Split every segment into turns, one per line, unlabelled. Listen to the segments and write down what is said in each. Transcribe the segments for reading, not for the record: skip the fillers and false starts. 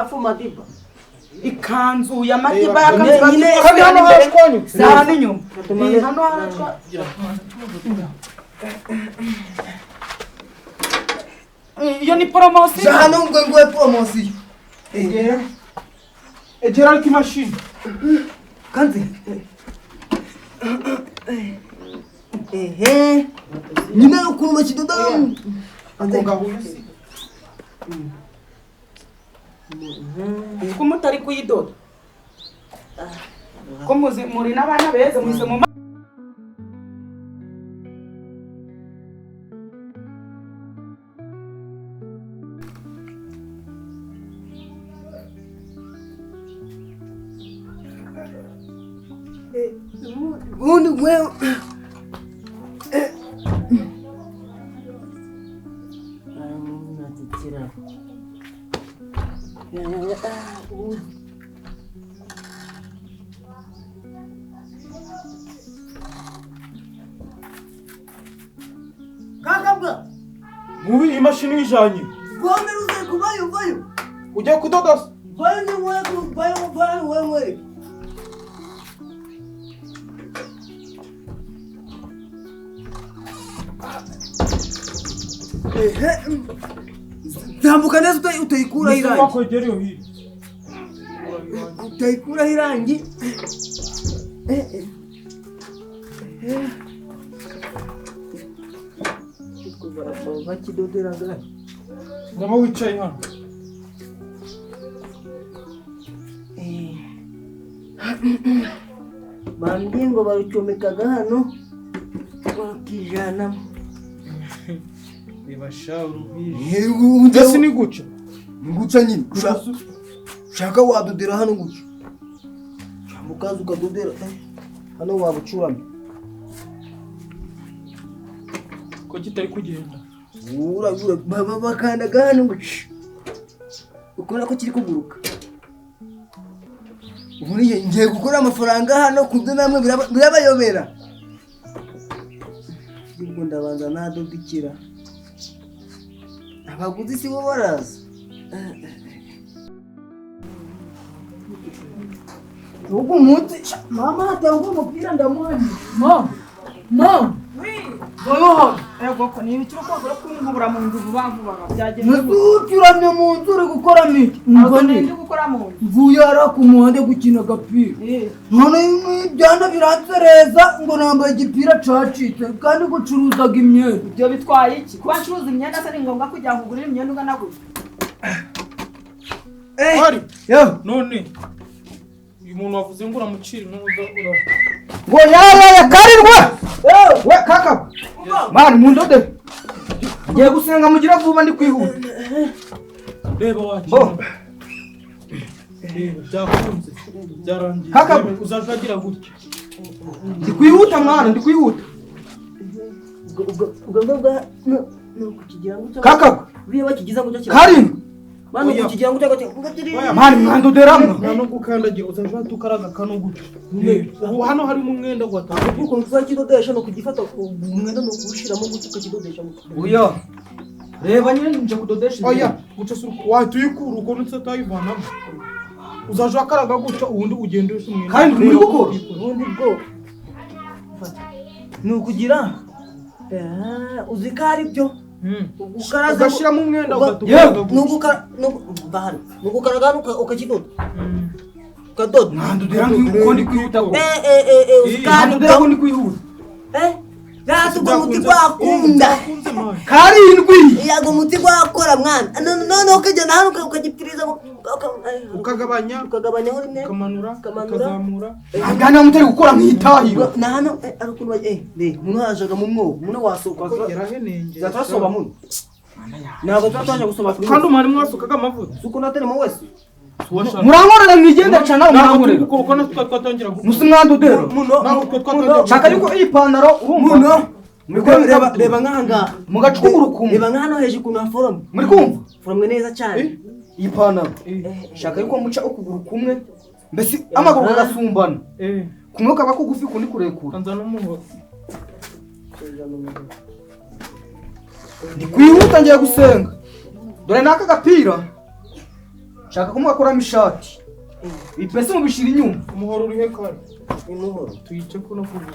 Safu Madiba.
Ikanzu ya Madiba yakanzu
Nyine-
Kandi hano harashwanyutse.
hano inyuma. Hano harashwa. Iyo ni poromosiyo.
Hano ngo nguhe poromosiyo.
Egera. Egera ariko imashini.
Kanze. Ehe. Nyine ukuntu bakidoda.
Ako gahuye si.
Ko mutari kuyidoda. Ko muzi muri n'abana beza mwise mu
Ubundi we Kakabwa
Mubi imashini uyijanye.
Gomera uze kubayo vayo.
Ujya kudoda se?
Vayo ni wewe vayo vayo wewe. Tambuka neza utayikuraho irangi.
Wakwegera iyo hirya.
Utayikuraho irangi. Bakidoderaga.
Ndaba wicaye hano.
Bambwiye ngo barucomekaga hano bakijanamo.
Reba sha uruhije. Mbese ni guca?
Ni guca nyine. Ushaka wadodera hano guca. Ukaza ukadodera hano wabucuramye.
Ko kitari kugenda.
Ura bakandaga hano ngo ukora ko kiri kuguruka. Ubu ngiye gukora amafaranga hano kubyo namwe birabayobera. Ubwo ndabanza nadodikira. Abaguzi si bo baraza.
Ubwo umunsi mama atanga umupira ndamuhanye. Mama. Mama. Goyo. Ego ko ni ibiciro ko kunkubura mu nzu vuba vuba byagenze.
Uturamye mu nzu uri gukora miki?
Ngo ndi gukora mu nzu.
Mvuye ara ku muhanda gukina agapira. None ibyana biransereza ngo nambaye igipira cacitse kandi gucuruzaga imyenda.
Ibyo bitwaye iki? Kuba ncuruza imyenda se ni ngombwa kugira ngo ugurire imyenda ungana gutya?
Hari.
Yo.
None uyu muntu wavuze ngo uramucira ntuza ura.
Ngo yaya karirwa. We kaka. Mani mundode. Ngiye gusenga mugira vuba ndi kwihuta.
Reba wakira. Reba byakunze. Byarangiye.
Kaka
uzajagira gutya.
Ndi kwihuta mwana ndi kwihuta.
Ubwo no kukigira ngo
Kaka.
Biye bakigiza ngo cyo.
Karindwi.
Mani kukigira ngo cyo.
Mani mwandoderamo.
Nta no gukandagira uzaja tukaraga kano gutya. Ubu hano harimo umwenda gwatanga.
Kuko uzakidodesha no kugifata umwenda no kuwushiramo gutya ukakidodesha.
Oya. Reba nyine nje kudodesha.
Oya, guca suruko watuyikura uko nutatayivanamo. Uzaja akaraga gutya ubundi ugende ushe umwenda.
Kandi muri gukora
ubundi bwo. Ni ukugira uzikari byo.
Ugashiramo umwenda ugatukaraga.
Nugukaraga ukakidoda. Ukadoda.
Mwandodera nkuko ndi kwihuta.
Uzikari
ko ndi kwihuta.
Yatugo muti gwakunda.
Karindwi.
Yago muti gwakora mwana. None ukajya hano ukagipfiriza
ukagabanya
ukagabanya ho rimwe
ukamanura ukazamura.
Ngana mutari gukora nkitahiro.
Na hano arukuntu ne muno hajaga mu mwobo muno wasoka
yarahenenge.
Zatwasoba muno. Ntabwo twatwaje gusoma
kandi umwari mwasukaga amavuta.
Suko nateremo wese.
Murankorera mwigenda cana murankorera.
Kuko natwe twatangira gukora.
Musi mwandodera.
Ntabwo
Shaka yuko iyi pantaro urumva.
Muno. Reba reba nkanga
mugacukura ukumva.
Reba nkano hejuru ukuntu haforomwe.
Muri kumva?
Foromwe neza cyane.
Iyi pantaro. Shaka yuko muca ukuguru kumwe mbese amaguru agasumbana. Kumwe kaba kugufi kundi kurekura.
Kanza n'umuhoro.
Ndi kwihuta ngiye gusenga. Dore naka gapira. Nshaka ko mwakuramo ishati. Ibipesi mubishira inyuma.
Umuhoro urihe kare?
Umuhoro.
Tuyice kuno kuguru.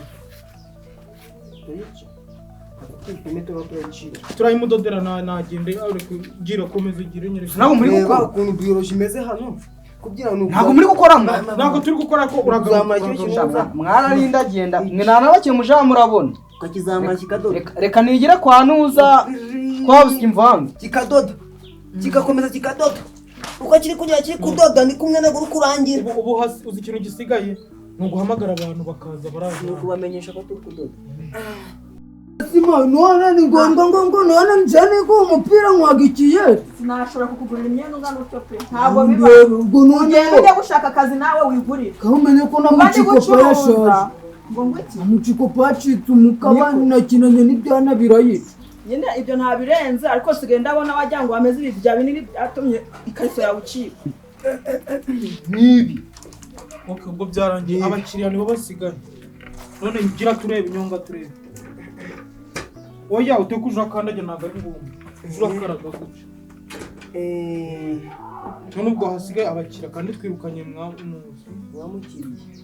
Tuyice. Tuyipime tuba turayicira.
Turayimudodera na nagende ariko gira komeza ugire nyereka.
Ntabwo muri
Reba
gukora.
ukuntu biyoroshye imeze hano. Kubyira ni
Ntabwo muri gukoramo.
Ntabwo turi gukora ko
Uzamara icyo
uragaruka.
kintu.
Mwararinda agenda. Mwe nanabakiye muja murabona.
Ukakizamura kikadoda.
Reka nigire kwa Nuza kwa Busya imvange.
Kikadoda. Kikakomeza kikadoda. Uko kiri kugera kiri kudoda ni kumwe naguru kurangira.
Ubu uzi ikintu gisigaye ni uguhamagara abantu bakaza baraza.
Ni ukubamenyesha ko turi kudoda.
Sima none ni ngombwa ngo none njane ko umupira nkwagikiye.
Sinashobora kukugurira imyenda ungana utyo pe, ntabwo biba.
Ubwo none
Ugenda ujya gushaka akazi nawe wigurire.
Kaho umenye ko na
Kuba ndi
mucikopa
gucuruza
yashaje.
ngo iki?
Na mucikopa yacitse umukaba nakinanye n'ibyana birayica.
Nyine ibyo ntabirenze, ariko sigaye ndabona wagira ngo wameze ibi bya binini byatumye ikariso yawe icika.
Nibi.
Okay, ubwo byarangiye abakiriya nibo basigaye. None gira turebe inyonga turebe. Oya uteke uje akandagira ntabwo ari ngombwa. Uje urakaraga gutya. None ubwo hasigaye abakiriya kandi twirukanye mwamuzi.
Mwamukiriye.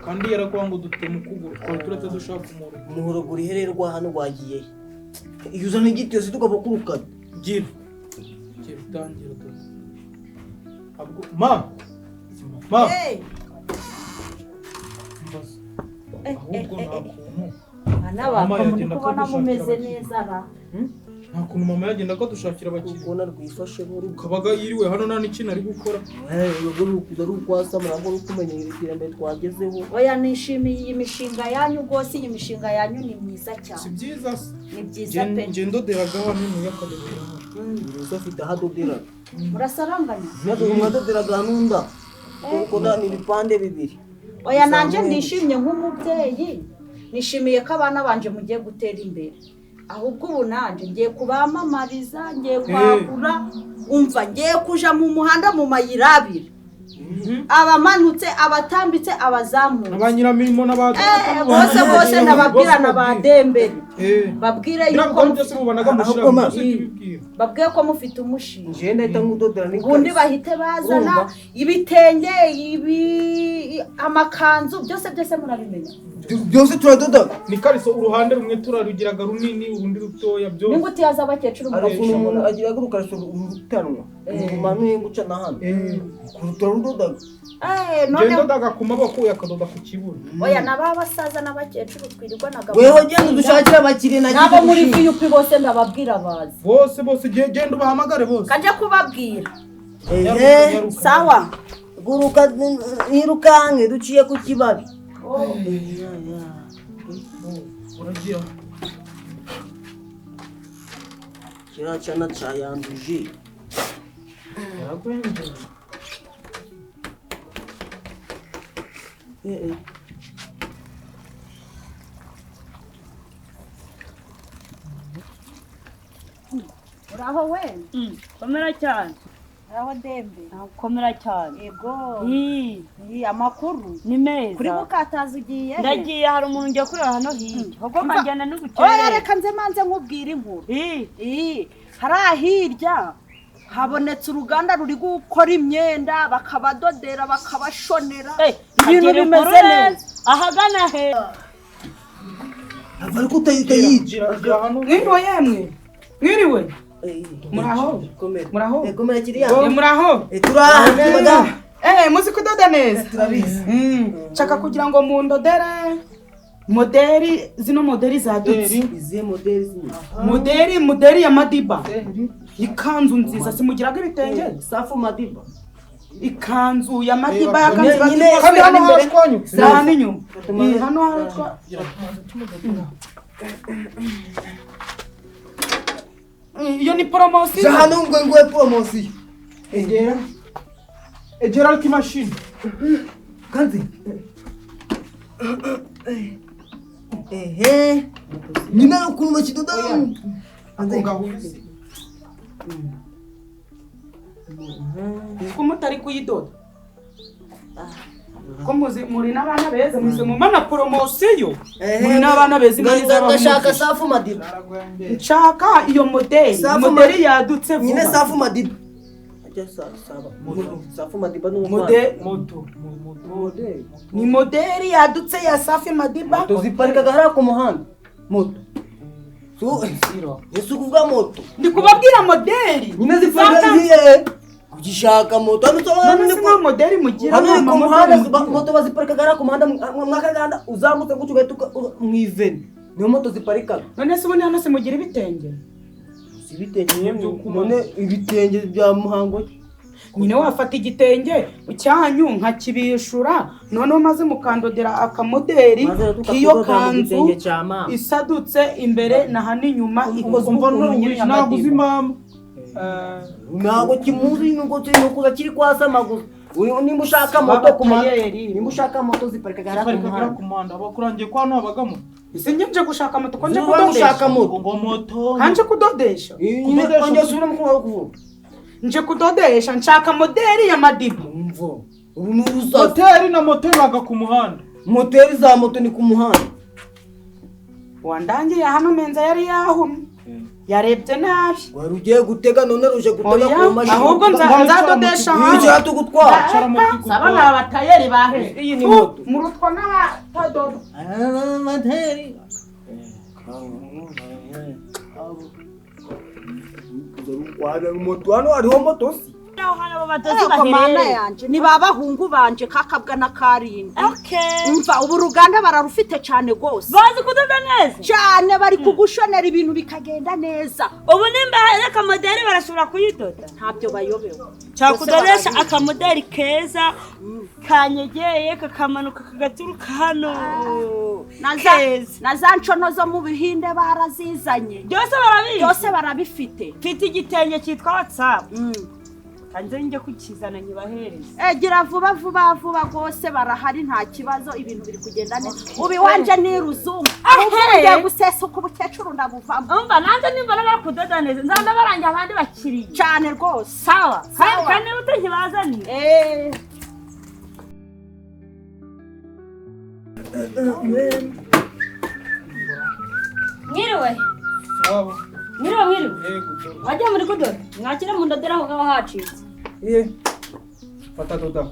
Kandi yarakuba ngo duteme ukuguru twari turetse dushaka umuhoro.
Umuhoro gurihererwa hano wagiye. Iyo uzana igiti yose tugomba kurukata.
Gira. Gira tangira dore. Abwo ma. Ma. Mbaza. Ahubwo nta kuntu.
Bana
Mama
bako muri
yagenda
kubona
akadushakira
mumeze
abakiriya.
neza ra.
Nta kuntu mama yagenda akadushakira abakiriya.
Ukubona rwifashe buri.
Kabaga yiriwe hano nta n'ikintu ari gukora.
Urwo rukuza rukwasa murangwa rukumenya iterambere twagezeho.
Oya nishimiye iyi mishinga yanyu rwose, iyi mishinga yanyu ni myiza
Si
cyane.
byiza se.
Ni byiza pe.
Nge ndoderaga hano n'uyu akadodera hano.
Uruza afite aho adodera.
Murasaranganya.
Natwe mwadoderaga nunda. Kuko ni ibipande bibiri.
Oya nanje ndishimye nk'umubyeyi. Nishimiye ko abana banje mugiye gutera imbere. Ahubwo ubu nanje ngiye kubamamariza, ngiye kwagura, umva ngiye kuja mu muhanda mu mayira abiri. Abamanutse, abatambitse, abazamutse.
Abanyiramirimo n'abadota.
Bose bose ndababwira na ba Dembere. Babwire
Biriya
yuko
bikorwa byose mubonaga mushyira
Ahubwo ma-
byose tubibwira.
babwiye ko mufite umushinga.
Nje ndahita nkudodera n'ikariso.
Ubundi bahite bazana ibitenge, ibi amakanzu, byose byose murabimenya.
Byose turadoda.
Ni kariso uruhande rumwe turarugiraga runini urundi rutoya byose.
N'ingutiya z'abakecuru
Hari ukuntu umuntu
murabishobora.
agira urukariso rurutanwa. Rumanuye guca na hano. Ukuntu turarudodaga.
Nge
None
ndodaga ku maboko uyu akadoda ku kibuno.
oya naba basaza n'abakecuru twirirwanaga.
Weho genda udushakire abakiriya na
Nabo muri VUP bose ndababwira bazi.
Bose bose genda ubahamagare bose.
Kajya kubabwira.
Ehe.
Sawa.
Guruka ntirukanke duciye ku kibabi.
Uragiye.
Kiriya cyana cyayanduje.
Yaragwenje.
Uraho we?
Komera cyane.
Uraho Dembe?
Komera cyane.
Yego.
Ii,
Ni amakuru.
Ni meza.
Kuri mukataza ugiye he?
Ndagiye hari umuntu ngiye kureba hano hirya. Ahubwo nkagenda
Oya
n'ubukerere.
reka nze manze nkubwire inkuru.
Ii,
Ii, hariya hirya habonetse uruganda ruri gukora imyenda bakabadodera bakabashonera. Ibintu
kagira
bimeze
inkuru
neza.
Ahagana he?
Ariko utayica.
Gira hano.
Mwiriwe yemwe. Mwiriwe. Muraho.
Komera.
Muraho.
Komera kiriya.
Muraho.
Turaha madamu.
Muzi kudoda neza.
Turabizi.
Nshaka kugira ngo mundodere moderi zino moderi zadutse.
Izihe moderi zino?
Moderi ya Madiba. Ikanzu nziza simugiraga ibitenge.
Safu Madiba.
Ikanzu ya Madiba ya kanzu
Nyine
Kandi hano harashwanyutse.
hano inyuma. Hano harashwa. Iyo ni poromosiyo.
Hano ngo nguhe poromosiyo.
Egera. Egera ariko imashini.
Kanzi. Ehe. Nyine ukuntu bakidoda.
Ako gahuze.
Ko mutari kuyidoda. Ko muzi muri n'abana beza muzi mu mana poromosiyo. Muri n'abana beza imana izabaha
Ndashaka
umugisha.
Safu Madiba.
Nshaka iyo moderi.
Safu
Moderi yadutse vuba.
Nyine Safu Madiba. Harya saba Safi Madiba ni
moto ni modeli yadutse ya Safi Madiba.
Moto ziparikaga hariya ku muhanda. Moto ese ukuvuga moto?
Ndi kubabwira modeli
nyine ziparika ziye kugishaka moto hano
ni nta modeli mugira
hano ni ku muhanda. Moto baziparikaga hariya ku muhanda mwakaganda uzamutse gutyo ugahita mu iveni niyo moto ziparikaga.
None se ubundi hano se mugira ibitenge?
Si ibitenge none ibitenge bya Muhango
nyine wafata igitenge cyanyu nkakibishura noneho maze mukandodera akamoderi k'iyo kanzu isadutse imbere na hano inyuma ikozwe ukuntu nyine ya Madiba.
Ntabwo kimuzi nuko nukuza kiri kwasama gusa. Nimba ushaka moto ku muhanda, nimba ushaka moto ziparikaga hariya
ku muhanda. Abakurangiye ko hano habagamo.
Ese njye nje gushaka moto ko nje kudodesha?
Ngo moto
kanje kudodesha?
Kongera usubiremo uko wari kuvuga.
Nje kudodesha nshaka modeli ya Madiba.
Umvo uru ni urusaku.
Moteri na moto ibaga ku muhanda.
Moteri za moto ni ku muhanda.
Wandangiye hano menza yari yahumye yarebye nabi.
Wari ugiye gutega none ruje gutega ku mashini.
Ahubwo nzadodesha hano.
Iyo tugutwara
saba ni abatayeri bahe.
Iyi ni moto
murutwa n'abatadoda.
Abatayeri moto hano hariho moto si
mana yanje ni babahungu banje kakabwa na karindwi. Umva ubu ruganda bararufite cyane rwose.
Bazi kudoda neza
cyane, bari kugushonera ibintu bikagenda neza.
Ubu nimba hari akamodeli barashobora kuyidoda
ntabyo bayobewe.
Cyakudodesha akamodeli keza kanyegeye kakamanuka kagaturuka hano
na za ncono zo mu Bihinde barazizanye
byose barabizi,
byose barabifite.
Mfite igitenge cyitwa WhatsApp kanze njye kukizana nyibahereze.
Gira vuba vuba vuba rwose barahari nta kibazo, ibintu biri kugenda neza. Ubu iwanje ni ruzungu ahubwo ngiye gusesuka ubukecuru ndabuvamo.
Umva nanjye nimba bari kudoda neza nzanda barangira abandi bakiriye
cyane rwose.
Sawa kandi niba utakibazaniye. Mwiriwe. Mwiriwe mwiriwe. Wajya muri kudoda mwakira mu ndodera aho ngaho hacitse.
Iye. Fata doda.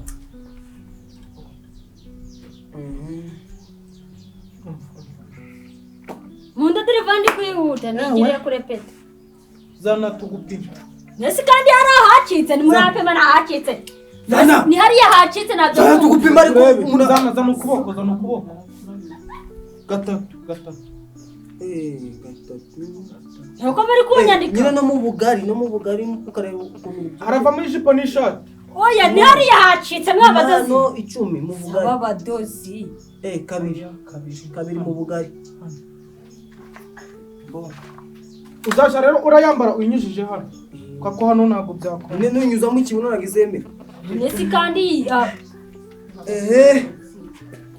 Mu ndodera vandi kwihuta nigiriye kurepeta.
Zana tugupima.
Nese kandi hari ahacitse ni murapema na hacitse.
Zana.
Ni hariya hacitse nabyo.
Zana tugupima ariko
zana zana ukuboko zana ukuboko. Gatatu gatatu.
Gatatu.
Nuko muri kunyandika.
Nyine no mu bugari ukareba ukuntu
harava muri jipo n'ishati.
Oya ni hariya hacitse mwabadozi.
No 10 mu bugari.
Abadozi.
Kabiri kabiri mu bugari.
Bon. Uzaja rero urayambara uyinyujije hano. Kako hano ntago byakora.
Nyine nunyuzamo ikibuno nagizemera.
Nesi kandi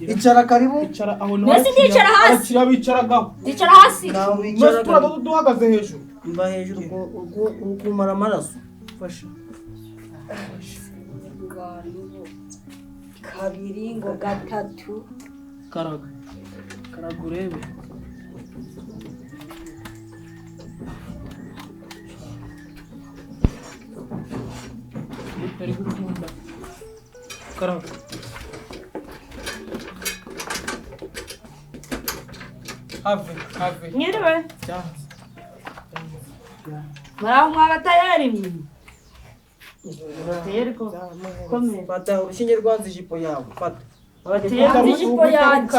icara karibu.
Icara aho no.
Nesi ndicara hasi.
Abakiriya bicaragaho.
Ndicara hasi.
Nasi turadoda duhagaze hejuru.
Mba hejuru kumara amaraso.
Fasha.
Kabiri ngo gatatu.
Karaga. Karaga urebe. Bitari gukunda. Karaga. Ave, ave.
Mwiriwe. Muraho mwabatayeri mwe. Tayeri ko komera.
Fata urushinge rwanze ijipo yawe. Fata.
Abatayeri ijipo yanjye.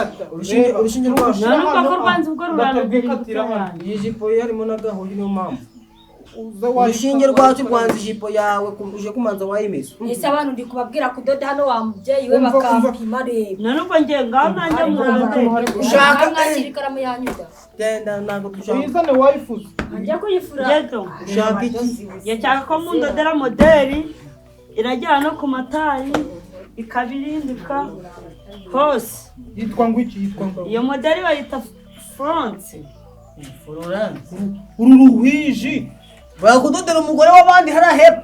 Urushinge rwanze.
Nanuka ko rwanze ubwo rurarudira.
Iyi jipo yarimo n'agahuye niyo mpamvu. Urushinge rwacu rwanze ijipo yawe uje kumanza wayimesa.
Ese abantu ndi kubabwira kudoda hano wa mubyeyi we bakampima reba. Nanuko ngiye ngaho nanjye murande.
Ushaka
mwakira ikaramu yanyu da.
Genda ntabwo dushaka.
Uyizane wayifuza.
Njya kuyifura.
Ushaka iki?
Yashaka ko mundodera modeli iragera no ku matari ikabirinduka hose.
Yitwa ngo iki? Yitwa ngo.
Iyo modeli bayita Florence.
Florence.
Uru ruhwiji.
Bakudodera umugore w'abandi hara hepfo.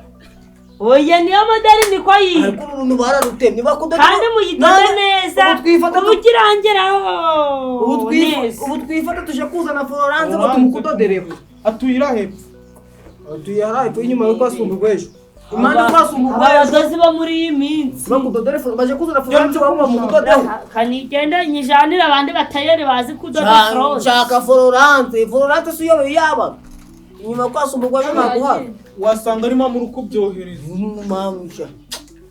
Oya niyo modeli niko yitwa.
Ariko uru runtu bararutemye bakudodera.
Kandi muyidode neza. Ubugirangeraho.
Ubu twifata tuje kuzana Florence ngo tumukudodereho.
Atuyira hepfo.
Atuyira hepfo inyuma yo kwasumba rwejo. Imana kwasa umurwayi.
Abadozi bo muri iyi minsi
bakudodere baje kuzana Florence wabo mukudodeho.
Kanigende nyijanire abandi batayeri bazi kudoda Florence.
Nshaka Florence. Florence si yo yaba. Inyuma kwasa umurwayi naguha.
Wasanga ari mama uri kubyohereza.
Mama.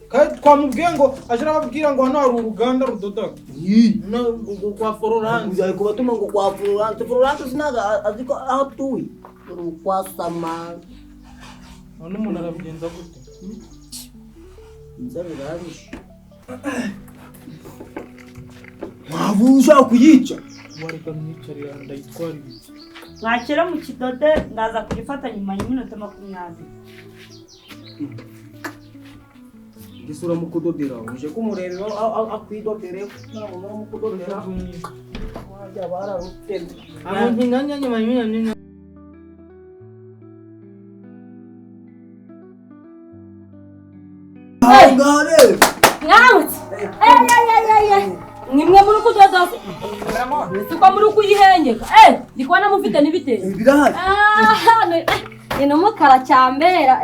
Kandi twamubwiye ngo aje arababwira ngo hano hari uruganda rudodaga. No ngo kwa Florence.
Uzaye kubatuma ngo kwa Florence. Florence sinaga aziko aho tuyi. Kwa sama.
None umuntu arabigenza gute?
Nzabirarisha. Waba kuyica.
Wareka mwicarira ndayitwara ibi.
Mwakira mu kidode ndaza kugifata nyuma y'iminota 20.
Gisura mukudodera uje kumureba akwidodere nabona mukudodera wajya bararutema.
Aho ntinyanya nyuma y'iminota.
Mwamutse. Nimwe muri kudoda. Siko muri kuyihengeka. Ndikubona mufite n'ibitenge.
Birahari.
Ni n'umukara cyambera.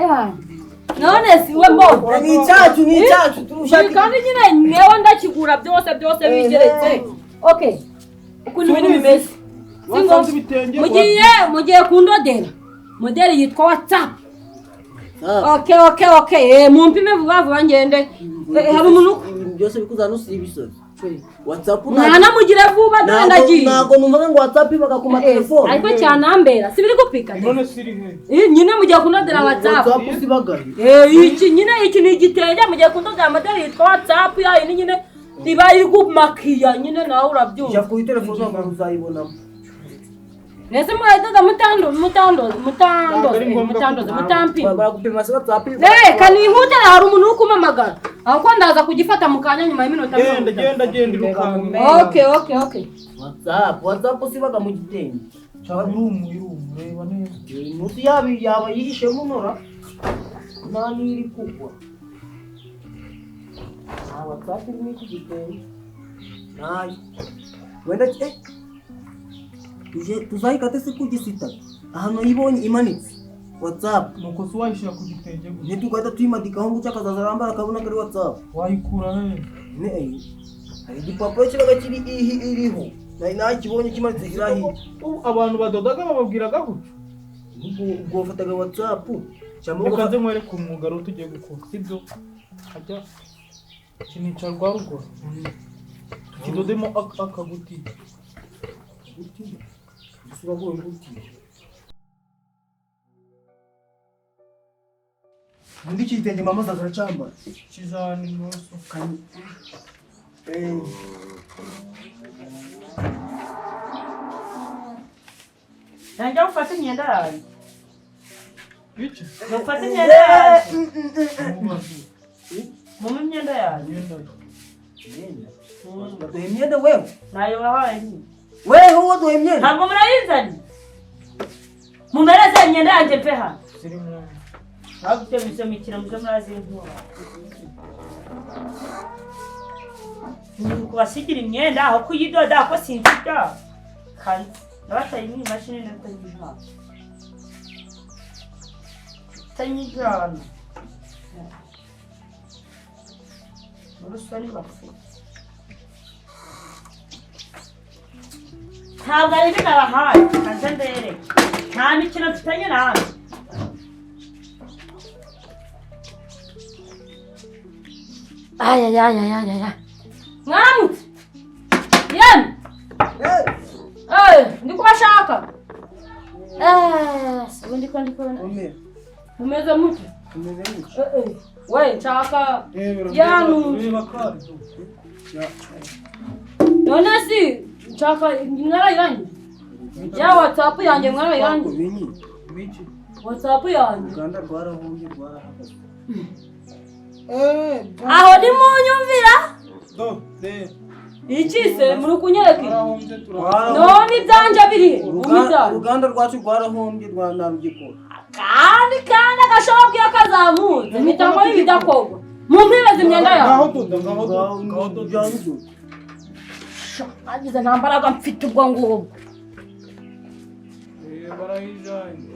None si we mbo.
Ni icyacu ni icyacu turushaka.
Kandi nyine nyewe ndakigura byose byose bigeretse. Okay. Ukuntu ibintu bimeze. Mugiye kundodera. Modeli yitwa WhatsApp. Okay. Mumpime vuba vuba ngende. Hari umuntu
byose bikuzana usibisozi. WhatsApp
mwana mugire vuba ndagiye.
Ntago numva ngo WhatsApp ibaga ku matelefone.
Ariko cyanambera sibiri gupika.
None siri he?
Nyine mugiye kundodera WhatsApp.
WhatsApp sibagaye.
Iki nyine iki ni igitenge mugiye kundodera modeli yitwa WhatsApp ya ini nyine iba iri gumakiya nyine nawe urabyumva.
Jya ku telefone zawe uzayibonamo.
Nese mwadoda mutampi.
Baragupima se WhatsApp.
Kanihute hari umuntu uri kumamagara. Ahubwo ndaza kugifata mu kanya nyuma y'iminota.
Genda irukanka.
Okay.
WhatsApp sibaga mu gitenge.
Cyangwa irumu reba neza.
Munsi yaba yihishemo nora. Nta niri kugwa. WhatsApp iri muri iki gitenge. Nayo. Wenda tuzayikate se kugisita. Ahantu yibonye imanitse. WhatsApp.
Nuko se wayishyira ku gitenge gusa.
Ntitugahita tuyimadikaho ngo akazaza arambara akabona ko ari WhatsApp.
Wayikura he?
Hari igipapuro kibaga kiri iriho. Nakibonye kimanitse hirahiye.
Abantu badodaga bababwiraga gutyo.
Ubwo wafataga WhatsApp.
Reka nze nkwereke umwuga rero tugiye gukora. Sibyo? Hajya kinica rwa rugo. Tukidodemo akagutiya.
Undi kitenge mama zazacamba.
Kizani nusu.
Nanjye ufate imyenda yawe.
Iki?
Ufate imyenda yawe. Mumpe imyenda yawe.
Baduha imyenda wewe?
Nayo bahaye nyine.
Wewe uwo duha imyenda?
Ntabwo murayizanye. Mumereze imyenda yanjye mve hano. Ntabwo ibyo mikino muze murazinkura. Kubasigira imyenda aho kuyidoda aho sinzi ibyaho. Kandi nabataye iyi mashini natanyijana. Tanyijana. Urusoni bafite. Ntabwo ari ibyo nabahaye. Kanze mbereke. Nta mikino mfitanye nawe. Ay. Mwaramutse. Yemwe. Ndi kubashaka. Ubundi ko ndikubona. Mumeze mute?
Mumeze mute.
We nshaka yanu. None si nshaka mwarayirangiye. Ya WhatsApp yanjye mwarayirangiye. WhatsApp yanjye.
Uganda rwarahombye rwarahagaze.
Aho ni munyumvira?
Do, de.
Iki se muri kunyereka? None ibyanje biri.
Uruganda rwacu rwarahombye rwanarugikora.
Kandi agashobwa iyo kazamutse mpita nkora ibidakorwa. Mumpireze imyenda yawe.
Ngaho doda, ngaho doda.
Nagize nta mbaraga mfite ubwo ngubwo.
Barayijanye.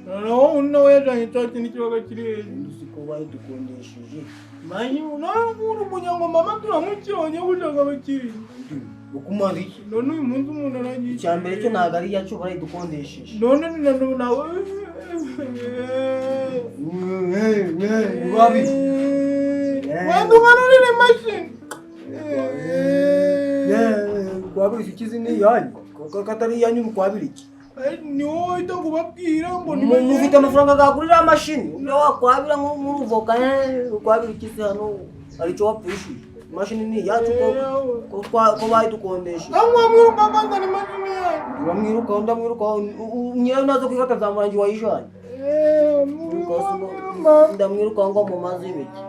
Noneho uno yajanye cya kintu kibaga kiri hejuru.
Bayidukundishije.
Manyi unangura umunyango mama turamukibonye gushaka abakiriya.
Ukumaze iki?
None uyu munsi umuntu aragiye.
Icya mbere cyo ntabwo ari iyacu, barayidukondesheje.
None ni nawe nawe.
Wabi.
Wenda unganurire imashini.
Kwabira iki ni iyanyu? Ko atari iyanyu kwabira iki?
Ni wowe uhita kubabwira ngo ni
Mufite amafaranga gagurira amashini. Ubwo wakwabira nk'uruvoka ukwabira iki se hano hari icyo wapfushije. Imashini ni iyacu ko bayidukondesheje.
Amwamwiruka kwanza ni imashini yanyu.
Uramwirukaho ndamwirukaho nyirayo naza kwifata nzamurangi wayijanye. Ndamwirukaho ngo mumaze ibiki.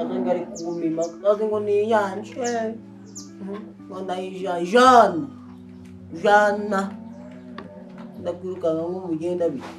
Aze ngo ari kumima, aze ngo ni iyanje. Ngo ndayijana. Jana. Ndakwirukanka nk'umugenda biki.